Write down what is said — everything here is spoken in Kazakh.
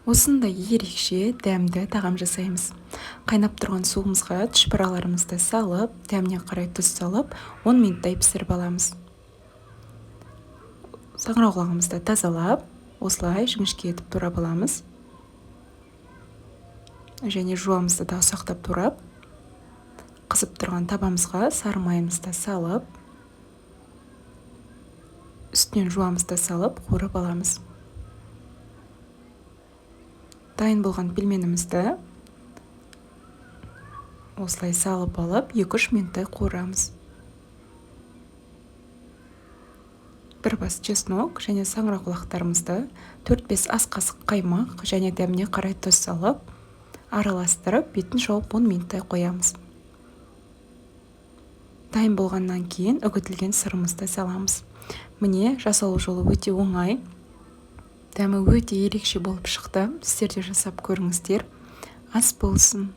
Осындай ерекше дәмді тағам жасаймыз. Қайнап тұрған суымызға түшпәраларымызды салып, дәміне қарай тұз салып, 10 минуттай пісіріп аламыз. Саңырауқұлағымызды тазалап, осылай жіңішке етіп турап аламыз. Және жуамызды да ұсақтап турап, қызып тұрған табамызға сары майымызды салып, үстінен жуамызды салып, қуырып аламыз. Дайын болған пельменімізді осылай салып алып, 2-3 минуттай қуырамыз. Бір бас чеснок және саңырауқұлақтарымызды, 4-5 ас қасық қаймақ және дәміне қарай тұз салып, араластырып, бетін жауып 10 минуттай қоямыз. Дайын болғаннан кейін үгітілген сырымызды саламыз. Міне, жасалу жолы өте оңай. Дәмі өте ерекше болып шықты. Сіздер де жасап көріңіздер. Ас болсын.